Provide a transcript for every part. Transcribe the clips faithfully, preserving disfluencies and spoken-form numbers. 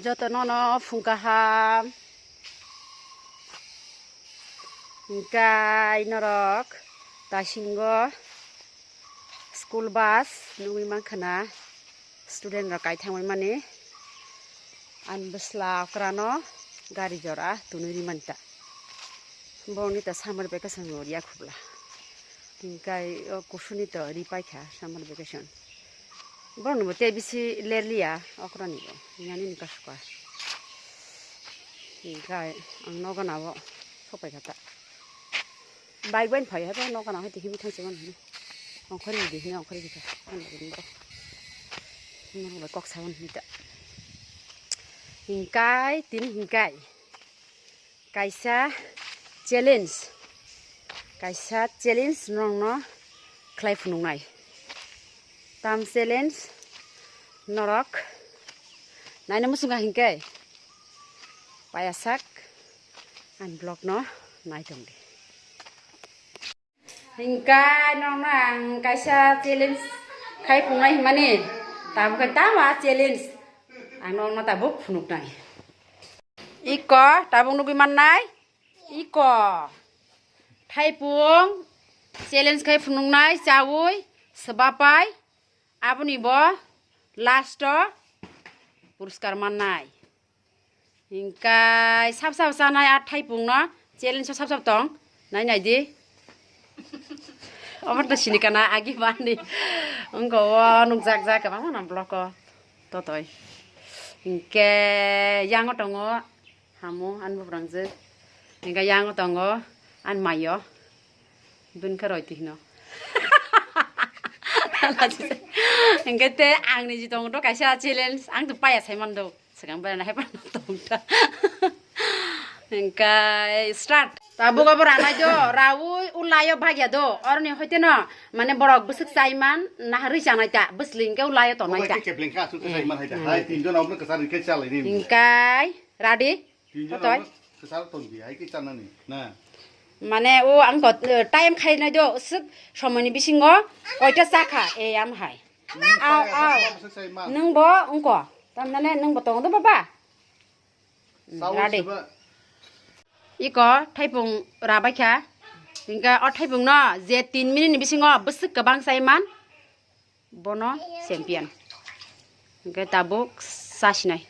Joto nono phung kaham. Hingkai norok tasingo school bus nugwi mankha na, student rok kaithangwi mani. Ani bwsla okrano gari jora tunwi rimani ta. Borokni ta summer vacation bo riya khubla. Hingkai o kusuni to ripaikha summer vacation. Borokni bo tei bisi lerliya okrani bo. Nini kasuka. Hingkai ang nogo nabo sopaikha ta. Bike bai phai hai nogo nabo hai tihimi thangsi mani. Ongkhorwi di hini ongkhorwi di kha. Ang lagi ni bo. Norok bai kok sabon hini ta. Hingkai tini hingkai. Kaisa challenge, kaisa challenge norokno khlai phunuknai. Tam challenge norok naina muchungkha hinkhe payasak ani vlogno naitongdi. Hingkai nokno ang kaisa challenge khai phungnai himani, tabuk khe tamo a challenge ang nokno tabuk phunuknai. Iko tabuk nugwi mannai, iko thaipung challenge khai phunuknai chaui swbapai. Aboni bo last o puriskar mannai. Hingkai sab sab chanai a thaipung no challenge o sab sab tong. Nai nai di. Omo to sini kana agi bani. Wngko o nukjak jak kwbangma no block o totoi. Hingke yango tongo. Hamo, ani buphrangjwk. Hingke yang tongo, ani mayo. Bini khe roi twi hino. Hingke te ang niji tongo to kaisa challenge, ang to paya sai mando. Swkang bai na hai pano tong ta. Hingke start. Tabuk abo ranai do, raui ulayo bagya do. Oroni hoite no, mane borok bwswk chaiman, naharwi chanai ta, bwsli hingke ulayo tonai ta. Obo khe kepleng kha, aswk khe chaiman hai ta. Hai, tinjon abono kwchar rikhe chalai ni. Hingke, ready? Tinjon Hotoi. Abono kwchar tongdi, hai khe chanani, na? Mane o ang ko, eh, time khainai do, swk somoini bisingo koita chakha, e am hai. Hmm, Au, kaya au. Sa, sa, sa, sa, ma. Nwng bo wngko, tamnane nwng bo tongo do baba? Hmm, Sawi radi. Siba. Iko thaipung rabai kha, hingke o thaipung no je tin minute ni bisingo bwswk kwbang chaiman, Bono champion. Hingke tabuk sasinai.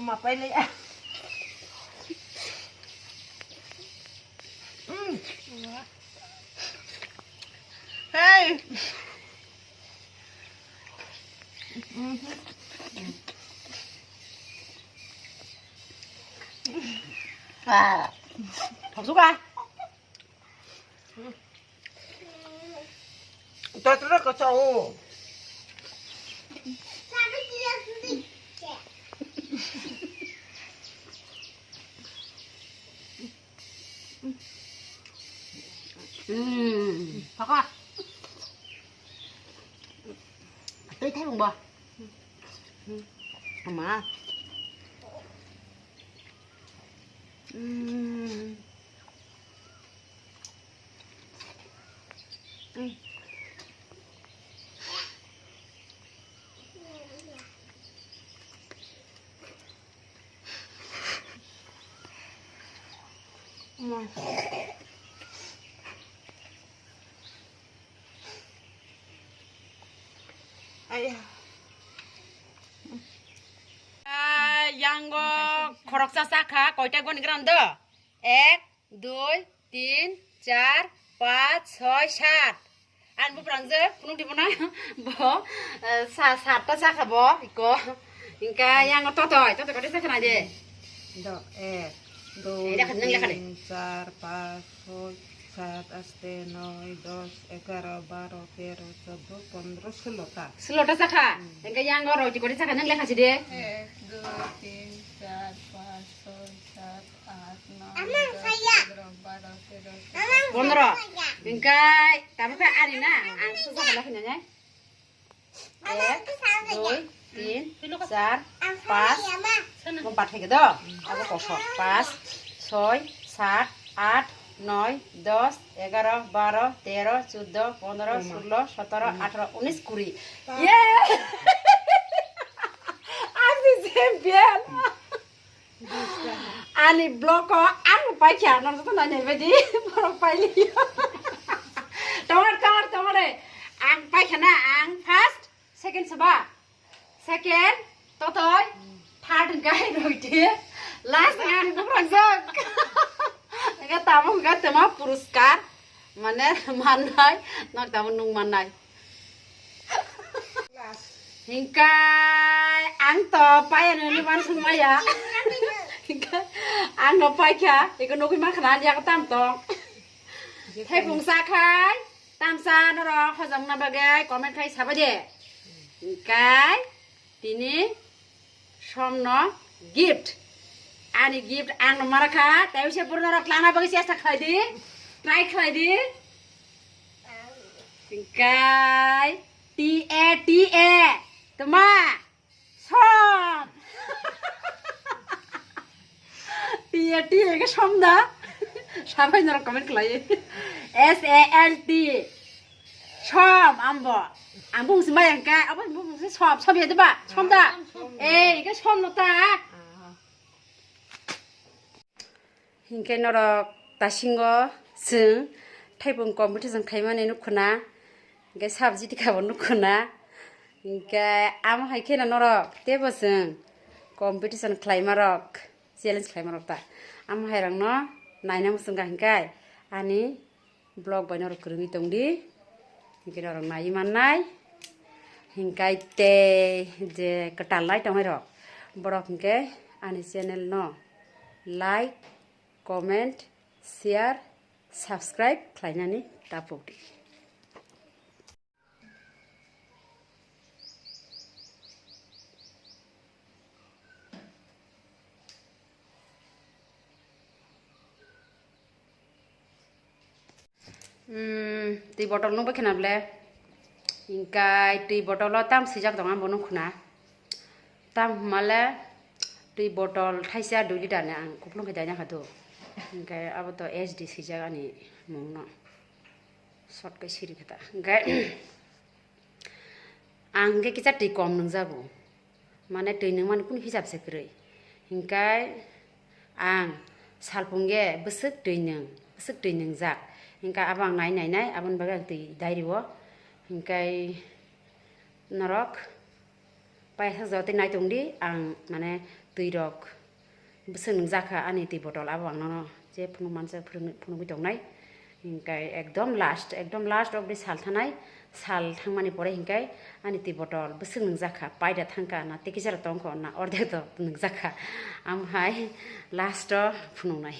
Mapai le. Hey. Ah. Thok suka. Tatra ka chao. Hmm, paka. Tei thai mung ba. Ama. Mm. Mm. Ama. Aya. Ah, yango khoroksa chakha, koita goni gram do? Ek, dui, tin, char, panch, soi, sat. Ang buprang je, phunuk di bona. Bo, eh, sa-, satta chakha bo, iko. Hingka yango totoi, totoi koita chakha nai de. Do, ek, dui, lekha, nang lekha de. Tin, char, panch, soi, sat, aste, noi, dos, egaro, baro, tero, choddo, pondro, sullo ta. Sullo ta chakha. Hmm. Hingke yango roti koti chakha nang lekha si de. Ek, dui, tin, char, panch, soi, sat, aat, noi, dos, egaro, baro, tero, choddo. Pondro. Hingke tamo khe ani na, ang susa khala khe nai. Ek, dui, tin, char, panch. Mo bathai khe do. Abo kosok. Panch, soi, sat, aat, noi, dos, egaro, baro, tero, choddo, pondro, sullo, sotoro, atharo, unis, kuri. Ye! Ang si champion. Ani vlog o ang paikha, nang joto nai nai baidi, borok paili. Tomar, tomar, tomar, eh. Ang paikha na, ang first, second seba. Second, totoi, third hingkai roiti, last ang ani buprang jok. Hingke tamo hingke temo puruskar, mane mannai, nok tamo nung mannai. Hingkai ang to paya nini uansuk maya. Hingkai ang no paikha, iko nugui mankha na ani yago tam tong. Thaipung chakhai, tamsa norok hojongna bagwi comment khai sabai de. Hingkai tini somno gift. Ani gift ang no marakha, tei se buru norok lana bagwi chesta khlai di, try khlai di. Hingkai T A T A, tma som. T A T A ke som da. Sabai norok comment khlai. S A L T. Som ambo. Ang bung simai ang ka, abo bung si som, som ya deba, som da. Eh, ke som no ta. Hinkhe norok tasingo chwng thaipung competition khaimani nukhuna, hinkhe sabji tikha bo nukhuna, hinkhe amo hai kheno norok teibo chwng competition khlaimarok, challenge khlaimarok ta. Amo hai rokno naina muchungkha hinkhe ani vlog bai norok kwrwngwi tongdi, hinkhe norok naiwi mannai. Hinkhe tei je kwtal lai tongnai rok, borok hinkhe ani channel no like, comment, share, subscribe khlainani tapukdi. Hmm, twi bottle nukbai khna ble. Hinkhe twi bottle o tam swijak tongo, ang bo nukhuna. Tam hwnmale twi bottle thaisa dui liter ni ang kupulung khe daina kha do. Hinkhe abo to S D swijak ani mung no. Short khe siri khe ta. Hinkhe ang khe kisa twi kom nungjago. Mane twi nungmani kunu hisab se kwrwi. Hinkhe ang salpung ye bwswk twi nung, bwswk twi nungjak. Hinkhe abo ang nai nai nai, aboni bagwi ang twi dai rwo. Hinkhe norok paisa jotoi nai tongdi, ang mane twi rok bwswk nungjakha ani twi bottle, abo ang nono je phunuk mansa phunuk, phunugwi tongnai. Hinkhe ekdom last, ekdom last of the sal thanai, sal thangmani pore hinkhe ani twi bottle bwswk nungjakha, paida thangkha na tei kisa rok tongkho na ordek to nungjakha, amo hai last o phunuknai.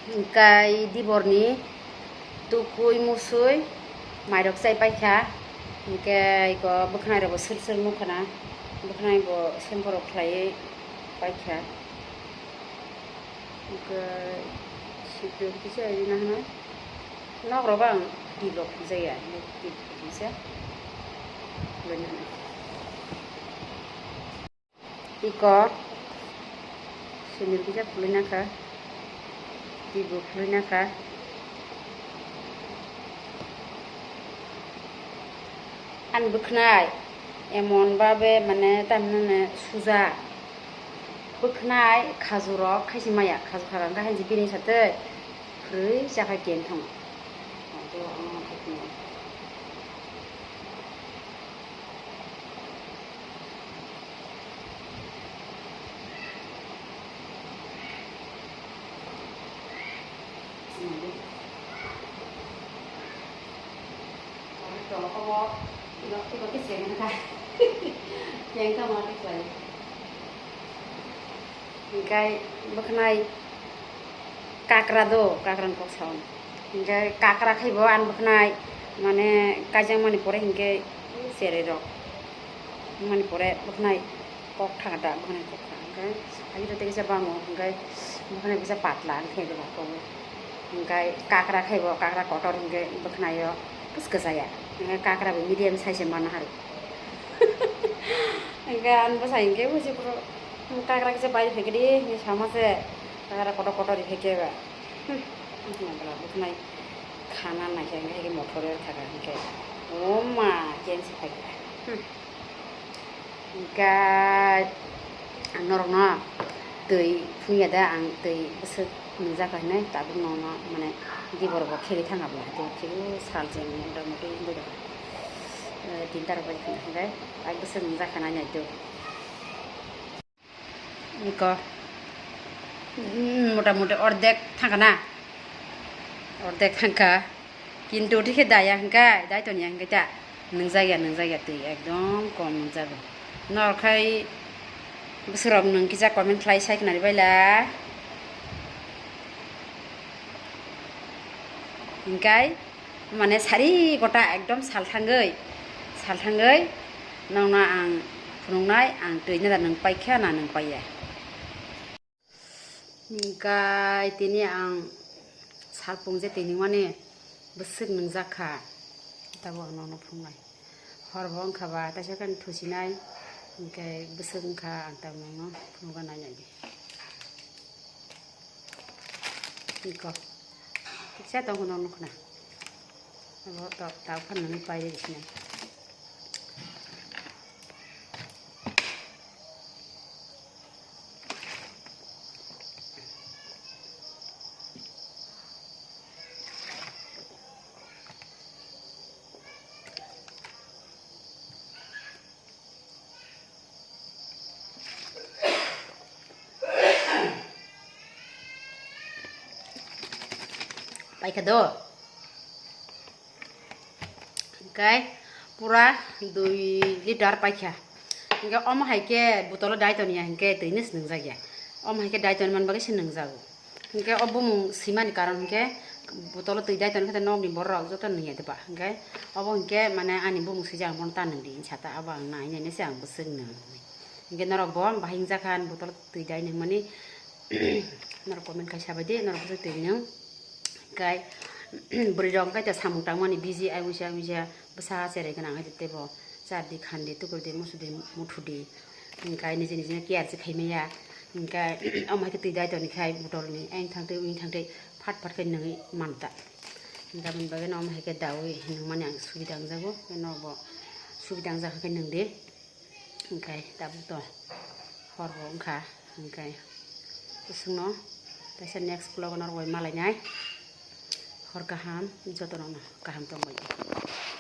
Hinkhe diborni tukui musui mairok chai paikha, hinkhe iko bwkhwnai rokbo sir sir nukha na, bwkhwnai bo sempo rok khlaiwi paikha, hinkhe sikduk kisa rina hwnwi nok rok ang twi rok phunjaya, twi rok phunjaya. Iko sundor kisa khului nakha, twibo khului nakha. Ani bwkhnai emon babe mane tamhinane suja. Bwkhnai khajurok khaisi maya, khajur khajak wngkha hainsi bini satwi. Kwrwi chakha ken thang. Hingkai bwkhnai kakra do, kakra ni kok sao. Hingkai kakra khai bo ani bwkhnai mane kaijakmani pore hingke cherwi rok. Mani pore bwkhnai kok thangda, bwkhnai kok thang. Hingkai sakha tei kisa bango, hingkai bwkhnai kisa patla, hingke do ba kobo. Hingkai kakra khai bo, kakra kotor hingke bwkhnai o kis kisa ya. Hingke kakra bo medium size manna hari. Hingke ani bwsa hingke buji bro. Kakra kisa bai phekdi, hingke sama se kakra kotor kotor pheke ba. Hmm. Bwkhnai khana naikhe hingke mothor o thaka hingke. O ma, ken se phaiya. Hmm. Hingke ang norokno twi phungya da, ang twi bwswk nungjakha hinwi tabuk nono mane dibor bo kheli thangkha bo hati kheli sal jeng mota moti wngwi rokha. Eh, tinta rok bai khana hingke ai bwswk nungjakha nai nai do. Iko, mm, mota moti ordek thangkha na, ordek thangkha. Kintu thikhe daya hingkhe, dai toniya hingkhe ta nungjakya, nungjakya twi ekdom kom nungjago. Norok khai bwswkrok nwng kisa comment khlai sai khnari baila. Hingkai mane sari gota ekdom salthangwi, salthangwi nokno ang phunuknai, ang twi nada nwng paikha na nwng paiya. Hingkai tini ang salpung je tini mani bwswk nwngjak kha, tabuk ang nono phunuknai. Hor bo wngkha ba, taisa khe thusinai, hingkai bwswk wngkha, ang tabuk nono phunukna nai nai di. Iko. Kisa tong kheno nukna. Abo to, tau phan nang pai de sinai. Paikha do. Hingkai pura dui liter paikha. Hingke omo hai khe botolo dai toniya hingke twi ni swngjak ya. Omo hai khe dai toni man bagwi se nungjago. Hingke o bumung swimani karon hingke botolo twi dai toni khe nokni borok joto nungya de ba. Hingke obo hingke mane ani bumung swijak bono ta nungdi hinsa ta abo ang nai nai se ang bwswk nung. Hingke norok bo bahai wngjakha ani botolo twi dai nungmani norok comment kaisa bai di norok bwswk twi nung. Hingke bwrwi rok hingke samung tangmani busy ai wngsa wngsa bwsa cherai gwnang hai tei bo. Char di, khan di, tukur di, musu di, muthu di. Hingkai niji niji no care se khai maya. Hingkai omo hai khe twi dai toni khai botol ni. Ayang thang twi, uyang thang twi, phat phat khe nungwi man ta. Hingkhe aboni bagwi no omo hai khe daui hinwi mani ang subida wngjago. Khe no bo subida wngjak khe nwng di. Hingkai tabuk to hor bo wngkha. Hingkai kusung no kaisa next vlog o norok bai malainai. Hor kaham, joto no kaham tongbai di.